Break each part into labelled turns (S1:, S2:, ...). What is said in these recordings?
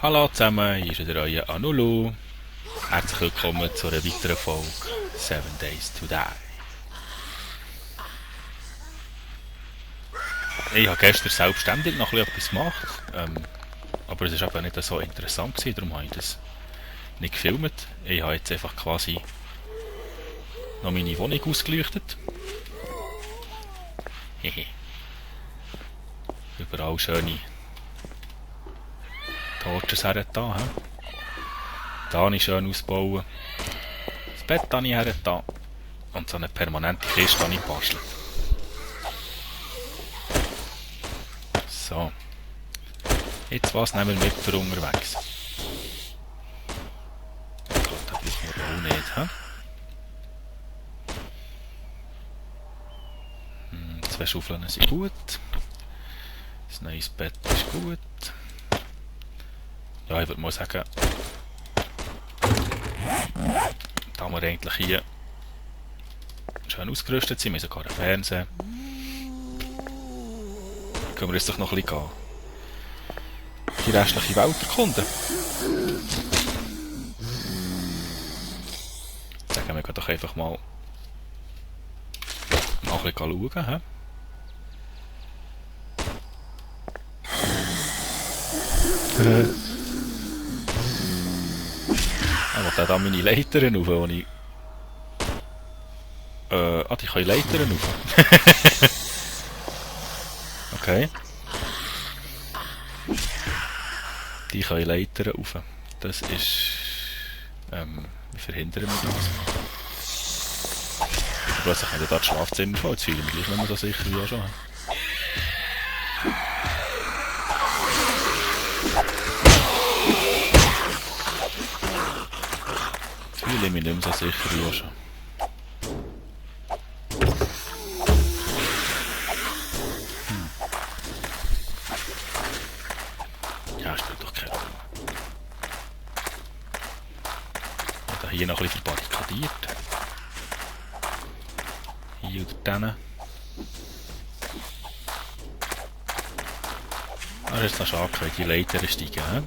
S1: Hallo zusammen, hier ist wieder euer Anulu. Herzlich willkommen zu einer weiteren Folge 7 Days to Die. Ich habe gestern selbstständig noch etwas gemacht, aber es war eben nicht so interessant gewesen, darum habe ich das nicht gefilmt. Ich habe jetzt einfach quasi noch meine Wohnung ausgeleuchtet. Hehe. Überall schöne Torches her da. Da habe ich schön ausbauen. Das Bett habe ich her da. Und so eine permanente Kiste habe ich gebastelt. So. Jetzt was nehmen wir mit für unterwegs? Ich glaube, das brauchen wir auch nicht. He? 2 Schaufeln sind gut. Das neues Bett ist gut. Ja, ich würde mal sagen, da wir eigentlich hier schön ausgerüstet sind, wir haben sogar einen Fernseher, können wir jetzt doch noch ein bisschen die restliche Welt erkunden. Sagen wir doch einfach mal noch ein bisschen schauen. He? Ich will da meine Leitern rauf, wo ich... die können Leitern rauf. Okay. Die können Leitern rauf. Das ist... wie verhindern wir das? Plötzlich können da das Schlafzimmer fallen, jetzt fühle ich mich gleich nicht mehr so sicher wie auch schon. Jetzt fühle ich mich nicht mehr so sicher wie auch schon. Ja, spielt doch keine Rolle. Ich habe hier noch ein bisschen verbarrikadiert. Hier oder dann. Aber jetzt noch schade, die Leiter steigen. He?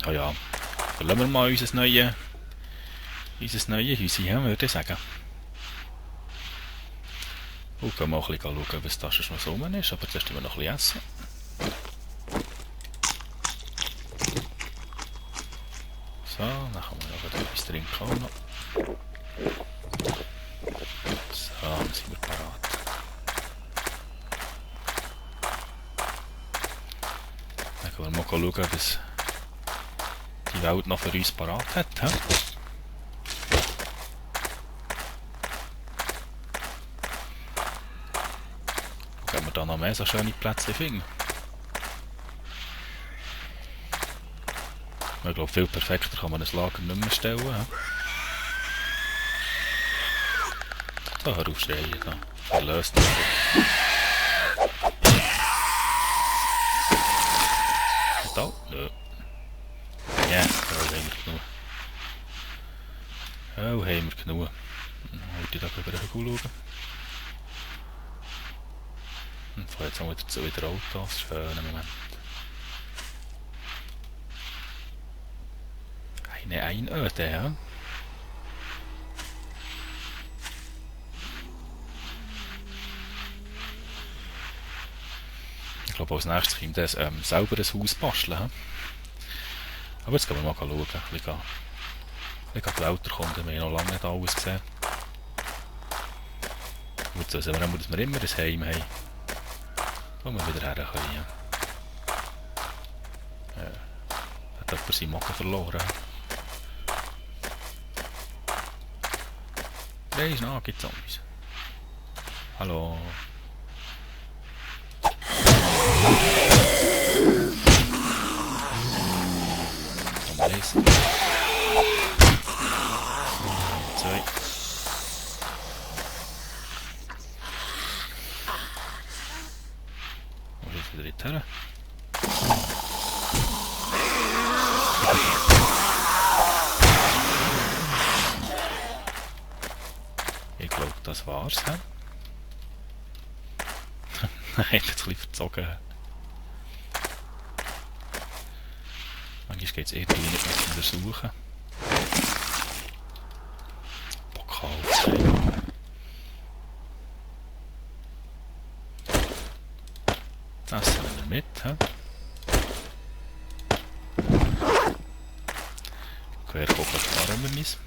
S1: Ah ja, verlassen wir mal unser neues Häuschen, würde ich sagen. Und gehen wir auch ein bisschen schauen, was da schon noch so rum ist, aber zuerst wir noch ein bisschen essen. So, dann haben wir noch etwas trinken auch noch. So, dann sind wir parat. Dann können wir mal schauen, was die Welt noch für uns parat hat. He? Können wir da noch mehr so schöne Plätze finden? Ich glaube, viel perfekter kann man ein Lager nicht mehr stellen. He? Da, hör auf schreien, da. Verlöst das. Da? Nö. Ja, da haben wir genug. Oh, haben wir genug. Heute ich da über den Hügel schauen. Und fahren jetzt auch wieder Autos. Schöner Moment. Eine Einöde, ja. Ich glaube, als nächstes kommt das selber ein Haus basteln. He? Aber jetzt können wir mal schauen, wie die Welt kommt. Wir haben noch lange nicht alles gesehen. Gut, so sehen wir, dass wir immer ein Heim haben, wo wir wieder her können. Hat jemand seinen Magen verloren? Drei nach gibt's Zombies. Hallo. Zombies. 2. Wo ist wieder dort her? das war's. He? Ich habe jetzt ein bisschen verzogen. Manchmal geht es irgendwie nicht mehr zu untersuchen. Pokal. Das nehmen wir mit. He? Querkugel sparen wir nicht.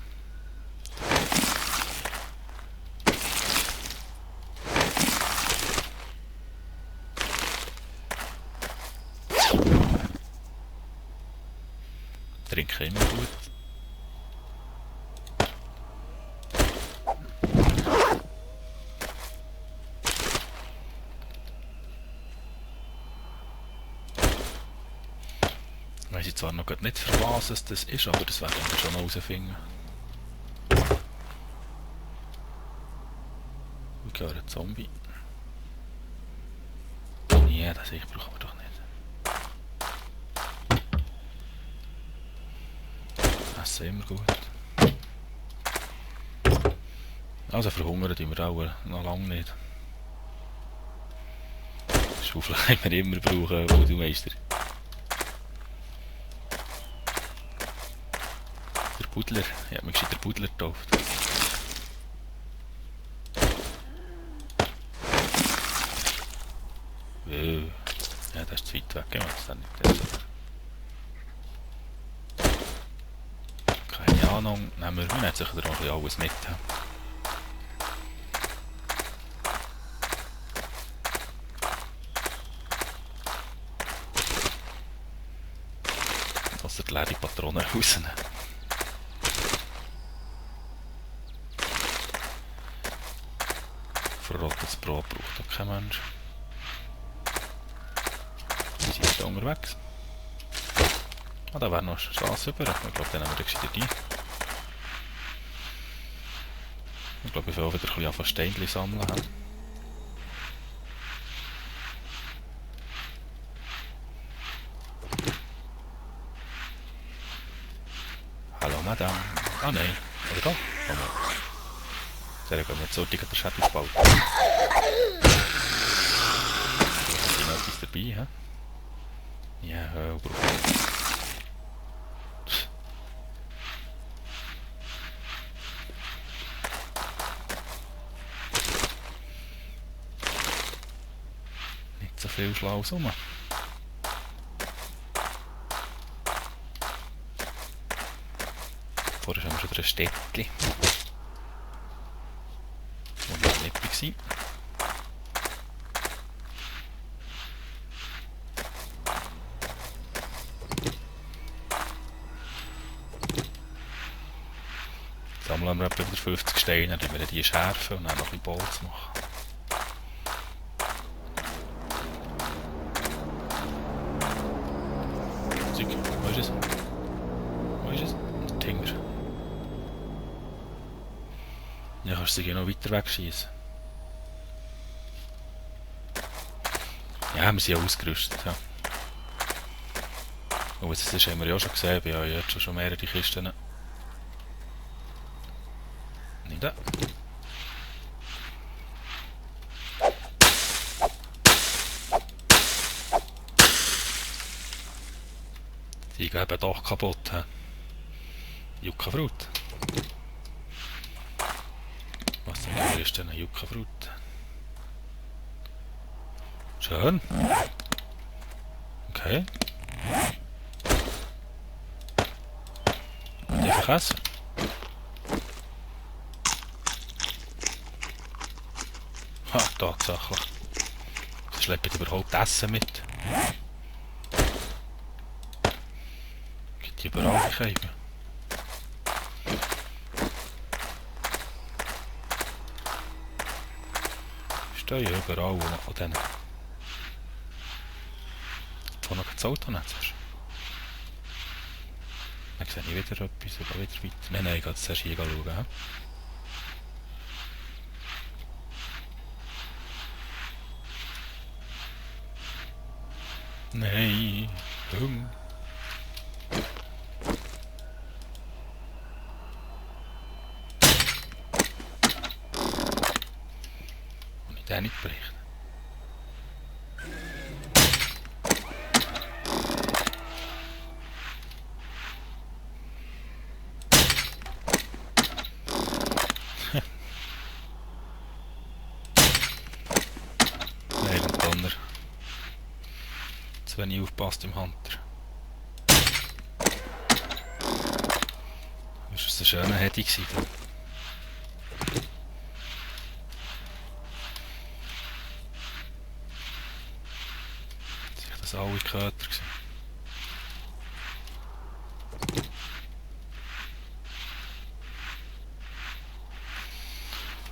S1: Trinken immer gut. Ich weiss zwar noch nicht, für was es das ist, aber das werden wir schon noch herausfinden. Ich höre einen Zombie. Ja, das brauchen wir doch nicht. Essen immer gut. Also verhungern tun wir auch noch lange nicht. Schaufel können wir immer brauchen, Voodoo-Meister. Der Buddler, ich habe mich gescheit der Buddler getauft. Ja, das ist zu weit weg, ich das dann nicht. Keine Ahnung, nehmen wir nehmen sicher auch ein bisschen alles mit. Dass die leere Patronen rausnehmen. Verrottetes Brot braucht auch kein Mensch. Die sind da unterwegs. Ah, da wäre noch eine Straße über. Ich glaube, dann nehmen wir gescheiter die. Ich glaube, ich will auch wieder ein bisschen Steinchen sammeln. Hallo Madame. Ah nein. Oder da? Komm mal. Sehr gut, jetzt sollte ich den Schädel gebaut. Da ist noch etwas dabei, hä? Ja, Bro. Nicht so viel Schlaues rum. Vorher haben wir schon ein Städtchen. Wo wir nicht waren. Sammeln wir etwa wieder 50 Steine, dann wir die schärfen und dann noch ein bisschen Bolz machen. Wo ist es? Wo ist es? Der Tinger. Ja, kannst du sie noch weiter wegschießen. Ja, wir sind ja ausgerüstet. Ja. Oh, das haben wir ja schon gesehen, ich habe ja jetzt schon mehrere Kisten. Nicht da. Die gehen eben doch kaputt. Juckenfruit. Was denn ist denn eine Juckenfruit? Schön. Okay. Und einfach essen. Ha, tatsächlich. Sie schleppen überhaupt Essen mit. Gibt überall Scheiben. Stehen überall an denen. Wo noch das Autonetz hast. Dann sehe ich wieder etwas, oder wieder weiter. Nein, ich gehe zuerst hier schauen. Nein, der nicht berichten. Nein, und Donner. Zu wenig aufpasst im Hunter. Das war ein schöner Heady gewesen. Das waren alle Köter gewesen.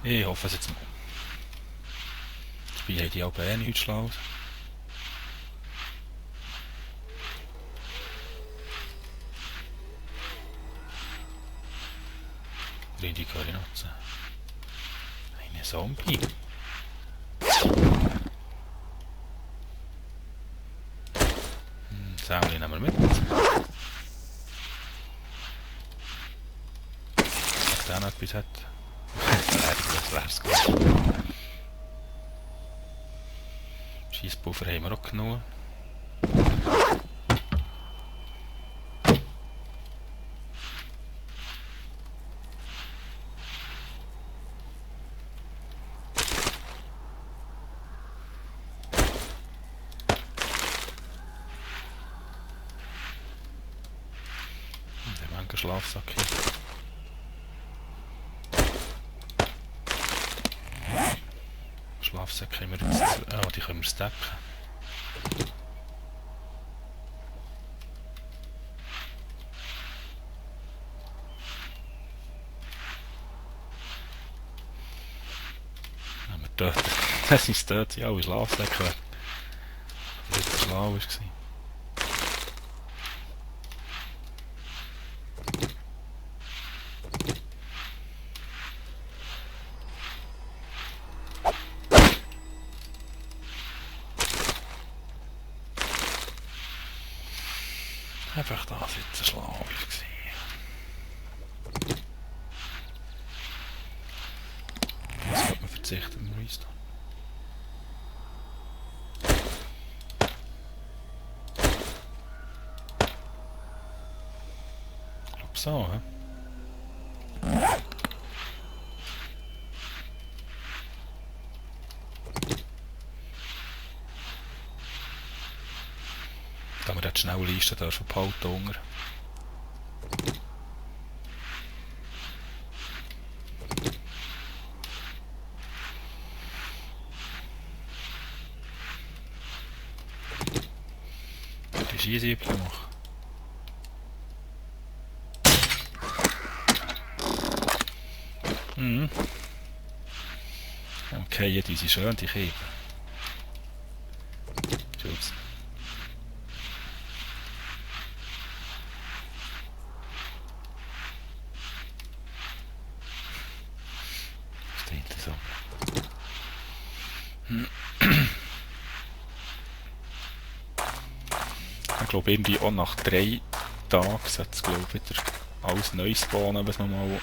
S1: Ich hoffe es jetzt mal. Dabei haben die auch nichts Schlaues. Rede kann ich nutzen. Eine Zombie. Sämli nehmen wir mit. Ob der noch etwas hat. Das wär's gut. Scheisspulver haben wir auch genug. Der Menge Schlafsack hier. Schlafsäcke haben wir jetzt. Oh, die können wir stacken. Nehmen wir dort. Das ist dort, ja, alle Schlafsäcke weg. Das war schlau war. Einfach da sitzen, schlau war. Das sollte man verzichten im Restart. Ich glaube so, hä? Da wir dort schnell Listen dürfen behalten unter. Die Schießübung machen. Mhm. Okay, die sind schön, die Kiebe. Tschüss. Das ist interessant. Ich glaube, irgendwie auch nach 3 Tagen sollte es, glaube ich, wieder alles neu spawnen, was man mal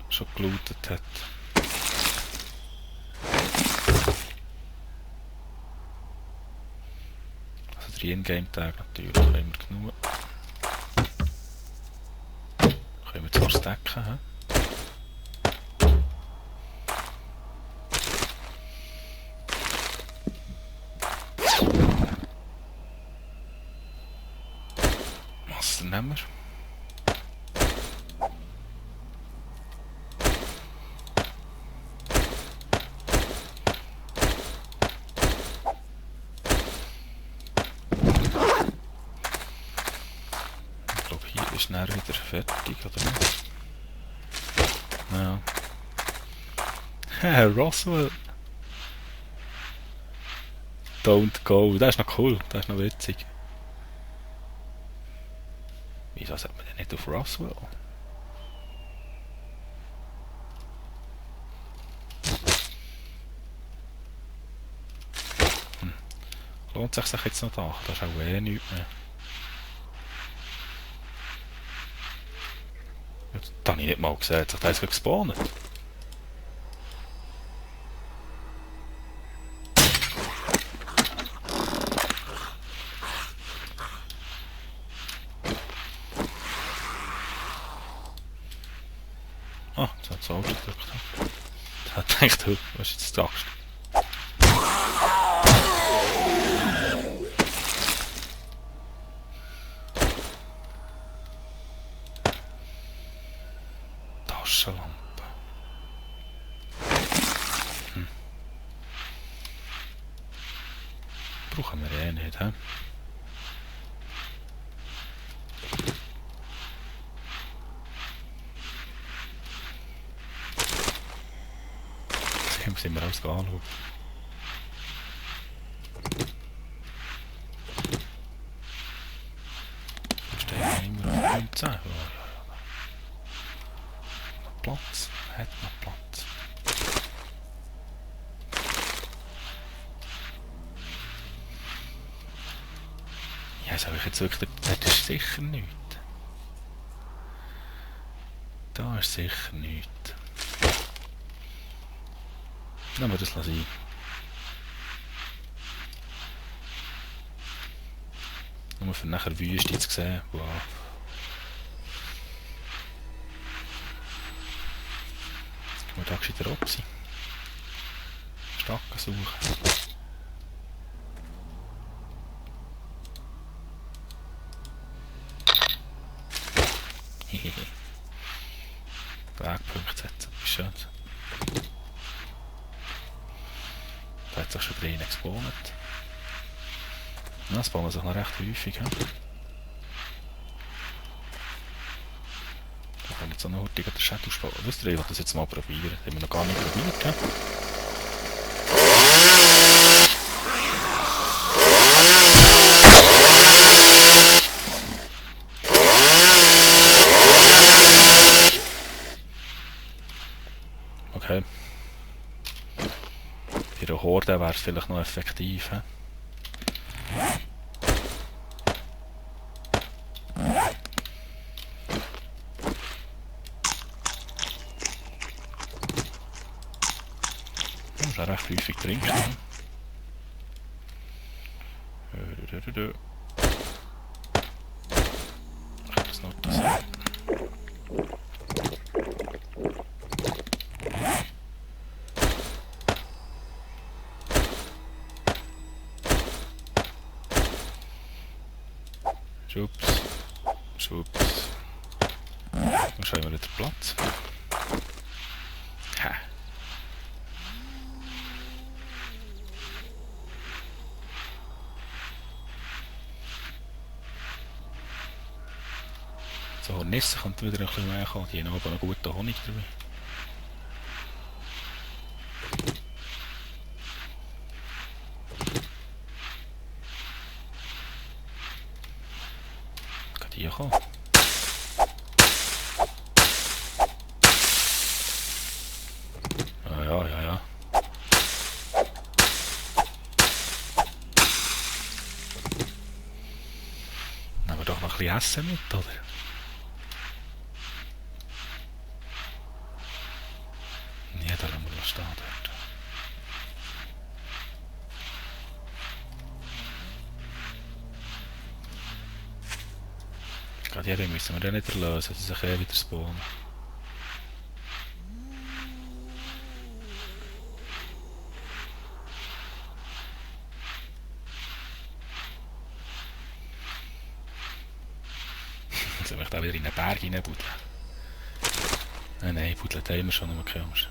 S1: schon gelootet hat. Also 3 Ingame-Tage natürlich haben wir genug. Können wir zwar stacken, he? Was nehmen wir? Ich glaube, hier ist er wieder fertig, oder nicht? Ja. Roswell. Don't go. Das ist noch cool, das ist noch witzig. Wieso sagt man denn nicht auf Roswell? Lohnt sich jetzt noch da? Das ist auch eh nichts mehr. Das habe ich nicht mal gesehen. Hat sich das gespawnt? Ah, das hat das Auto gedrückt. Ich hab gedacht, du, was ist jetzt die Axt? Taschenlampe. Brauchen wir eh nicht, hä? Jetzt sind wir alles anschauen. Stehen immer auf 19. Ja. Noch Platz. Hat noch Platz. Ja, sag ich jetzt wirklich, das ist sicher nichts. Da ist sicher nichts. Nehmen wir das sein. Nur für nachher Wüste zu sehen. Wow. Jetzt können wir da gescheiter oben sein. Stacken suchen. Wegpunkte setzen, wie schön. Da hat sich schon drin gespawnt. Ja, das spawnen sich noch recht häufig. Ja. Da kann ich jetzt auch noch hurtig den Shadow spawnen. Wisst ihr, ich will das jetzt mal probieren. Das haben wir noch gar nicht probiert. Ja. Okay. Bei einer Horde wäre es vielleicht noch effektiv. He? Das ist auch recht häufig trinken. Ich kann das noch das. Schubs. Schubs. Dann schauen wir wieder Platz. Ha. So, Hornissen kommt wieder ein bisschen mehr kommen. Die haben aber einen guten Honig dabei. Kann die kommen? Ja. Nehmen wir doch noch ein bisschen Essen mit, oder? Ja, da lassen wir stehen dort. Gerade hier müssen wir den nicht erlösen, dass sie sich wieder spawnen. Soll ich da wieder in einen Berg reinbuddeln? Nein, buddeln haben wir schon, nur keine Angst.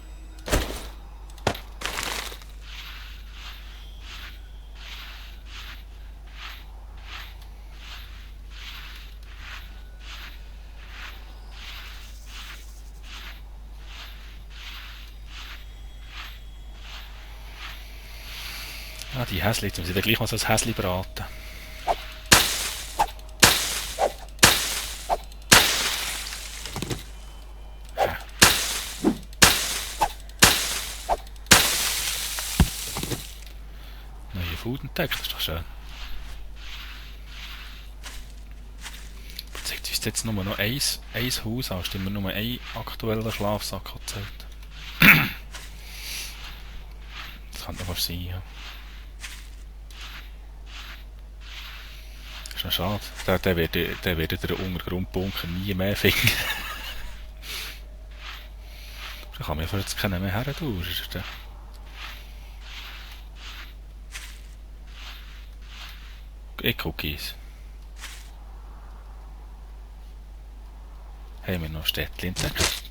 S1: Ah, die Häsli, jetzt müssen wir gleich mal so ein Häsli braten. Neue Food entdeckt, das ist doch schön. Zeigt uns jetzt nur noch ein Haus an, stimmt nur einen aktuellen Schlafsack erzählt. Das kann doch was sein, ja. Das ist noch schade. Der wird den Untergrundbunker nie mehr finden. Da kann man ja jetzt keinen mehr her tun. Cookies. Haben wir noch Städtchen entdeckt?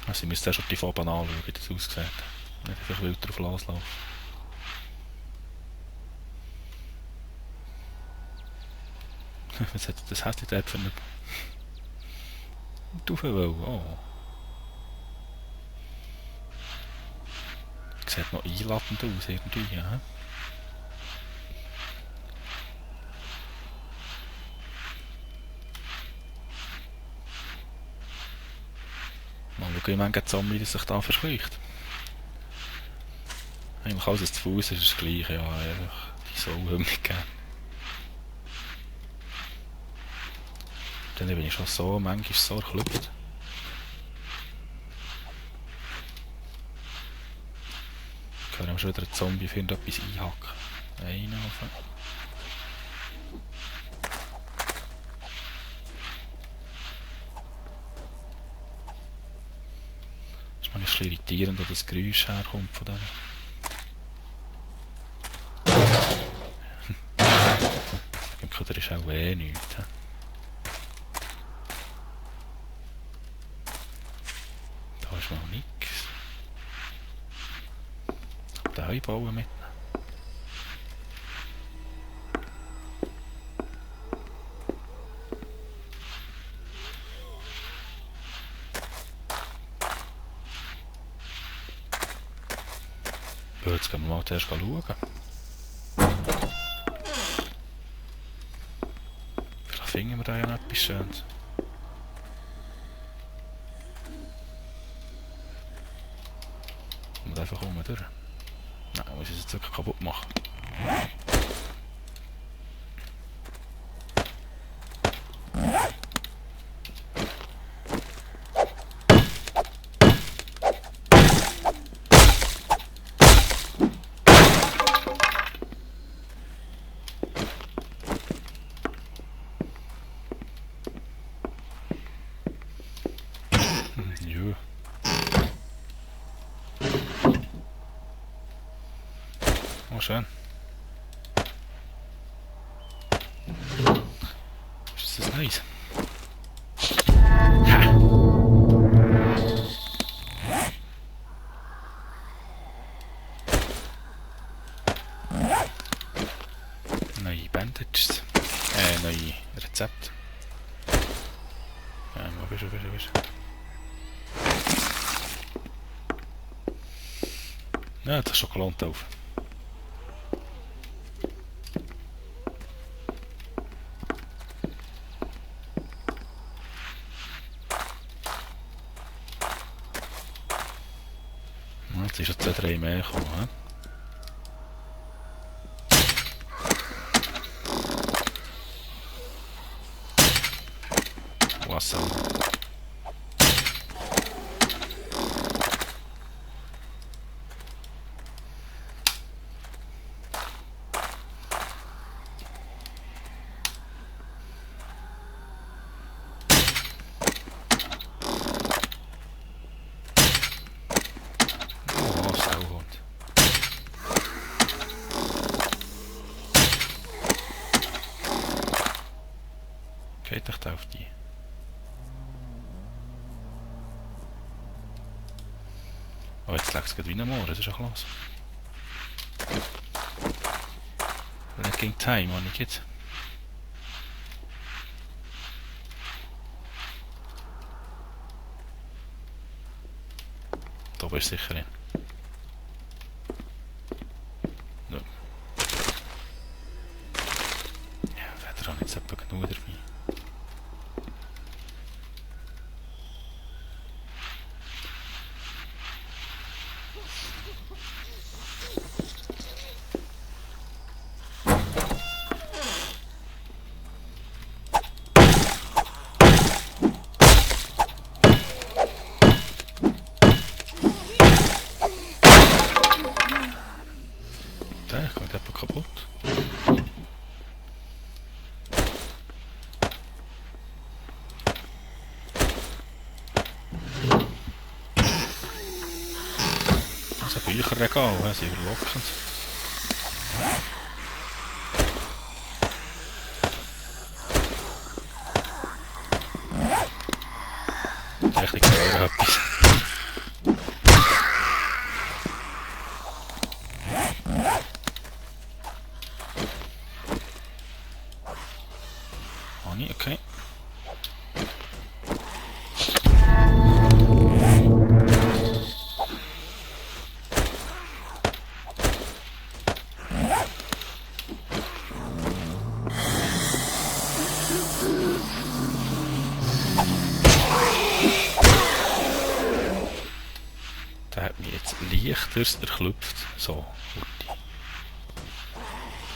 S1: Also ich müsste schon die Farben anschauen, wie das aussieht. Nicht einfach wild drauf loslaufen. Was hat das hässlich dort für eine... Taufenwelle, oh. Sieht noch einladend aus irgendwie, ja. Mal schauen, wie manche Zombie sich da verschleicht. Eigentlich alles zu Fuß ist das gleiche, ja, einfach die Sau haben nicht gern. Dann bin ich schon so, manchmal so erklüpft. Ich höre schon wieder einen Zombie für irgendetwas einhacken. Einhaken. Das ist manchmal ein bisschen irritierend, wo das Geräusch herkommt von denen. Da ist auch nichts. Da ist mal nichts. Da einbauen mit. Jetzt gehen wir mal zuerst schauen. Vielleicht finden wir da ja noch etwas Schönes. Und einfach um durch. Nein, muss ich es jetzt wirklich kaputt machen. Ja. Oh, schön. Ist das nice? Ha! Neue Bandages. Neue Rezepte. Ja, mal wische. Ja, das ist schon gelohnt auf. Jetzt ist er 2-3 mehr gekommen. Wasser. Geht echt auf die. Oh, jetzt lag es gerade wie ein Moor, das ist auch los. Lagging time, habe ich jetzt. Da oben ist sicher hin. No. Ja, verder habe ich jetzt etwa genug dabei. gesehen, geht jemand kaputt. Das ist ein Bücherregal, das ist überlockend. Richtig gehört etwas. Honey, okay. Der hat mich jetzt leichters erklüpft. So, Hurti.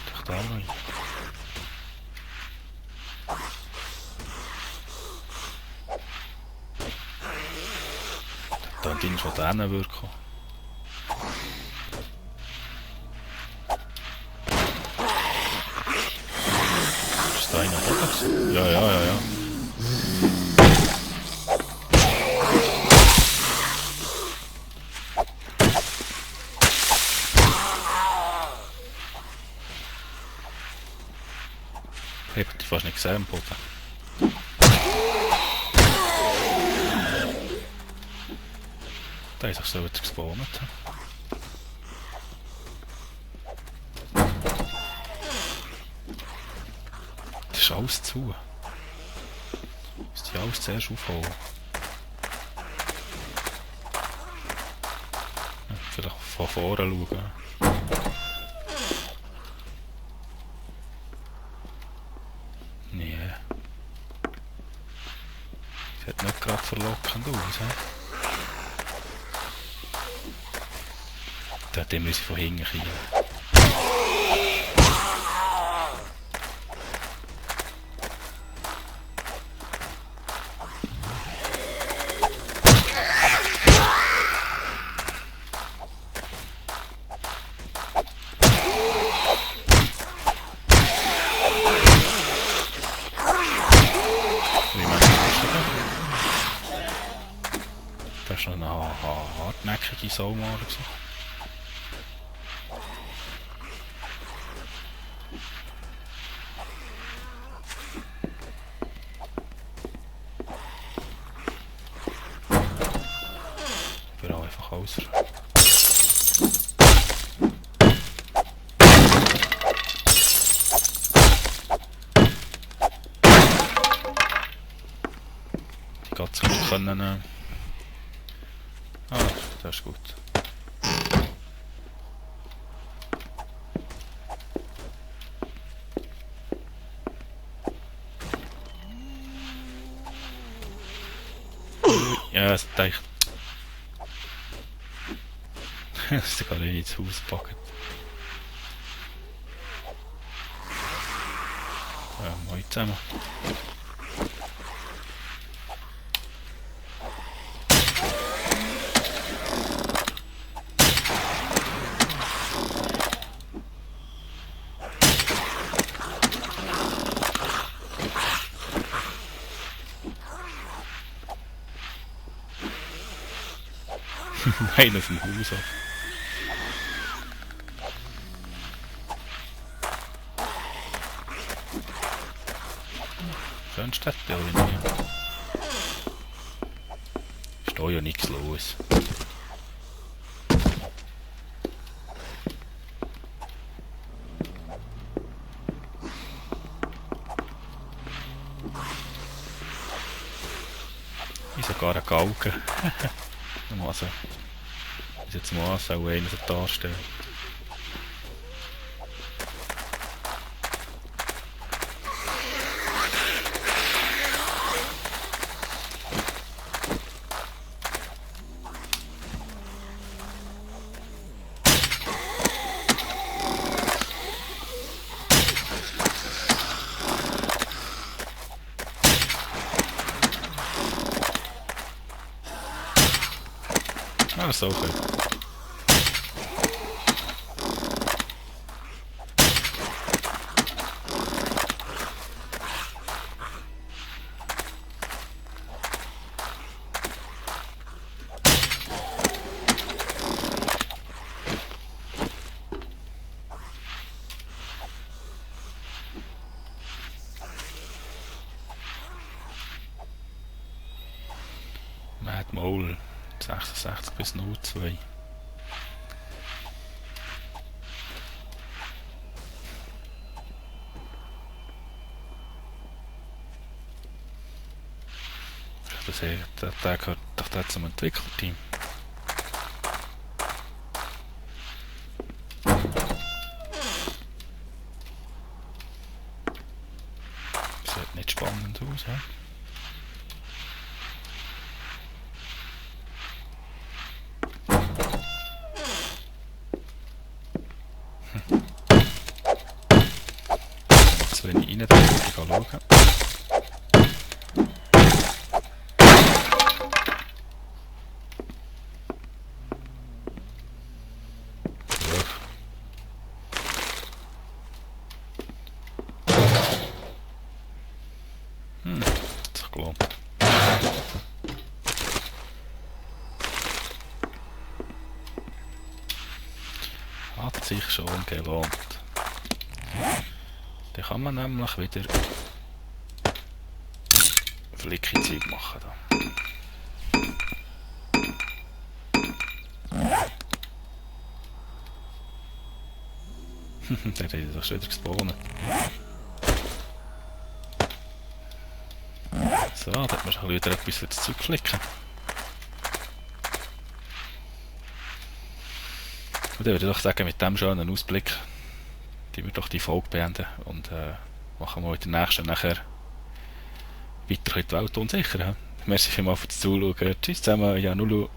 S1: Durch da rein. Da drin schon drinnen wirken. Ist da einer oben? Ja, ja, ja, ja. Ich hab die fast nicht gesehen am Boden. Da ist auch so wieder gespawnt. Das ist alles zu. Muss die alles zuerst aufholen. Ja, vielleicht von vorne schauen. Nee. Sieht nicht gerade verlockend aus, he? Da müssen wir von hinten kriegen. Wie meinst du das? Das ist noch eine hartnäckige Saumare. Überall einfach alles. Die Katze können. Ah, das ist gut. Ja, es denkt. Das ist gar nicht ins Haus gepackt. Ja, moin zusammen. Einer vom Haus ab. Schön Städte, oder nicht? Ist da ja nichts los. Wie sogar ein Galgen. Also, ist jetzt mal auch einer so darstellen. Ah, so gut. Maul 66 bis 02. Der gehört doch da zum Entwicklerteam. Sieht nicht spannend aus, ja? Jetzt, wenn ich rein denke, ich kann schauen. Hat sich gelohnt. Hat sich schon gelohnt. Dann kann man nämlich wieder Flicki-Zeug machen. Da. Der hat doch schon wieder gespawnt. So, da hat man schon wieder etwas für das Zeug flicken. Und dann würde ich doch sagen, mit diesem schönen Ausblick, die wir doch die Folge beenden und machen wir in der nächsten nachher weiter in die Welt unsicher. Merci vielmals fürs Zuschauen. Tschüss zusammen, Janulu.